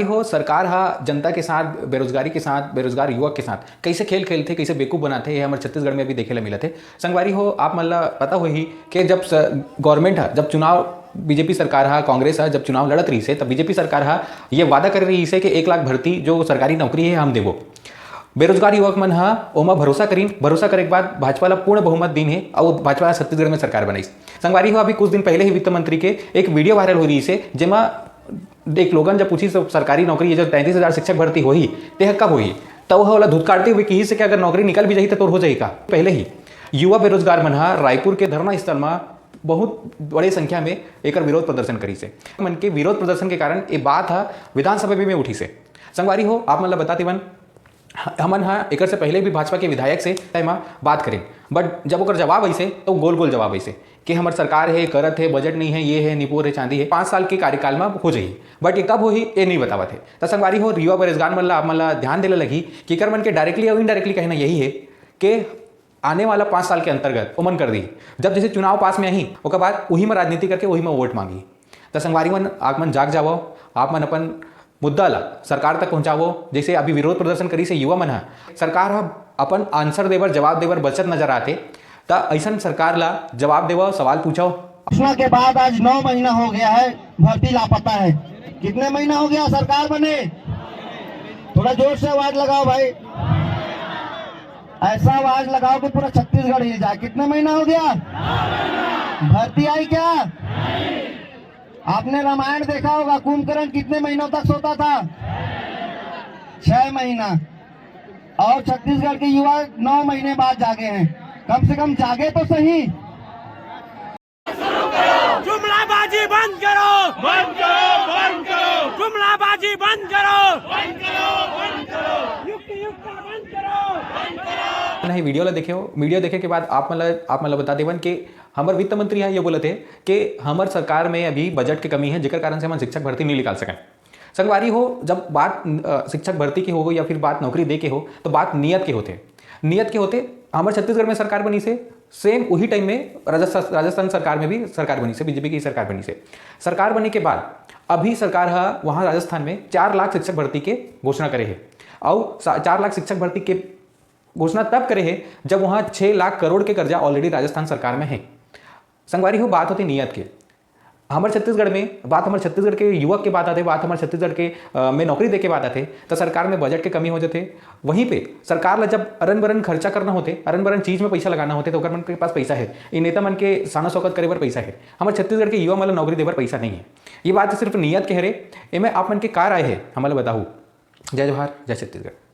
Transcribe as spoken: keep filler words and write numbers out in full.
हो, सरकार हा जनता के साथ, बेरोजगारी के साथ, बेरोजगार युवक के साथ कैसे खेल खेलथे, कैसे बेवकूफ बनाथे, ये हमर छत्तीसगढ़ में अभी देखे ला मिलत हे। संगवारी हो, आप मन ला पता होही कि जब गवर्नमेंट हा, जब चुनाव, बीजेपी सरकार हा, कांग्रेस हा जब चुनाव लड़त रहिस हे, तब बीजेपी सरकार हा ये वादा करे रहिस हे कि एक लाख भर्ती जो सरकारी नौकरी हे, हम देबो। बेरोजगार युवक मन हा ओमा भरोसा करिन, भरोसा करे के बाद भाजपा ला पूर्ण बहुमत दीन हे, अउ भाजपा छत्तीसगढ़ में सरकार बनाइस। संगवारी हो, अभी कुछ दिन पहले ही वित्त मंत्री के एक वीडियो वायरल हो रहिस हे, जेमा एक लोगन जब पूछिस, "सरकारी नौकरी, ये जो तैंतीस हजार शिक्षक भर्ती होही, तेह कब होही?" त ओह ओला धुतकारते हुए किहिस कि अगर नौकरी निकल भी जाही, त तोर हो जाही का? पहले ही युवा बेरोजगार मन ह रायपुर के धरना स्थल म बहुत बड़े संख्या में एकर विरोध प्रदर्शन करिस हे। मन के विरोध प्रदर्शन के कारण ये बात ह विधानसभा में उठिस हे। संगवारी हो, आप मन ल बता देवन, ह-, हमन ह एकर से पहले भी भाजपा के विधायक से एमा बात करेन, but जब ओकर जवाब अइसे, तो गोल-गोल जवाब अइसे कि हमर सरकार हे, करत हे, बजट नहीं है, ये है, निपोर है, चांदी है, पाँच साल के कार्यकाल में हो जाही, but ये कब होही, ये नहीं बतावत है। त संगवारी हो, युवा बेरोजगार मन ला, आप मन ला ध्यान देला लगही कि एकर मन के directly अउ indirectly कहना यही है कि आने वाला पाँच साल के अंतर्गत ओमन कर दी, जब जैसे चुनाव पास में आही, ओकर बाद वही में राजनीति करके वही में वोट मांगी। त संगवारी मन, आप मन जाग जावो, आप मन अपन मुद्दा ला सरकार तक पहुंचावो। जैसे अभी विरोध प्रदर्शन करिस हे युवा मन ह, सरकार ह अपन answer देबर, जवाब देबर बचत नजर आते, त अइसन सरकार ला जवाब देवो, सवाल पूछो। घोषणा के बाद आज नौ महीना हो गया है, भर्ती लापता है। कितने महीना हो गया सरकार बने? थोड़ा जोर से आवाज लगाओ भाई, ऐसा आवाज लगाओ कि पूरा छत्तीसगढ़ हिल जाए। कितने महीना हो गया? भर्ती आई क्या? आपने रामायण देखा होगा, कुंभकर्ण कितने महीनों तक सोता था? छह महीना। और छत्तीसगढ़ के युवा नौ महीने बाद जागे हैं। कम से कम जागे तो सही। जुमलाबाजी बंद करो। बंद करो, बंद करो। जुमलाबाजी बंद करो। बंद करो, बंद करो। युक्ति युक्ता बंद करो। नहीं, वीडियो ला देखे हो, वीडियो देखे के बाद आप मन ला, आप मन ला बता देवन कि हमर वित्त मंत्री ह ये बोलत हे कि हमर सरकार में अभी बजट के कमी है, जेकर कारण से हम शिक्षक भर्ती नहीं निकाल सकन। संगवारी हो, जब बात अ, शिक्षक भर्ती की हो या फिर बात नौकरी दे के हो, तो बात नियत के होथे। नियत के होथे, हमर छत्तीसगढ़ में सरकार बनी से सेम वही टाइम में राजस्थान राजस्थान सरकार में भी सरकार बनी से, बीजेपी की सरकार बनी से। सरकार बने के बाद अभी सरकार ह वहाँ राजस्थान में चार लाख शिक्षक भर्ती के घोषणा करे हे। अउ सा- चार लाख शिक्षक भर्ती के घोषणा तब करे हे, जब वहाँ छः लाख करोड़ के कर्जा ऑलरेडी राजस्थान सरकार में है। संगवारी हो, बात होती नियत के। हमर छत्तीसगढ़ में बात, हमर छत्तीसगढ़ के युवक के बात आते, बात हमर छत्तीसगढ़ के अ, में नौकरी दे के बात आते, तो सरकार में बजट के कमी हो जाते। वहीं पे सरकार ला जब अरन बरन खर्चा करना होते, अरन बरन चीज में पैसा लगाना होते, तो ओकर मन के पास पैसा है। ये नेता मन के साना शौकत करे बर पैसा है। हमर छत्तीसगढ़ के युवा मन ला नौकरी दे बर पैसा नहीं है। ये बात सिर्फ नियत के हरे। एमे आप मन के का राय है, हमन ला बताहू। जय जोहार, जय छत्तीसगढ़।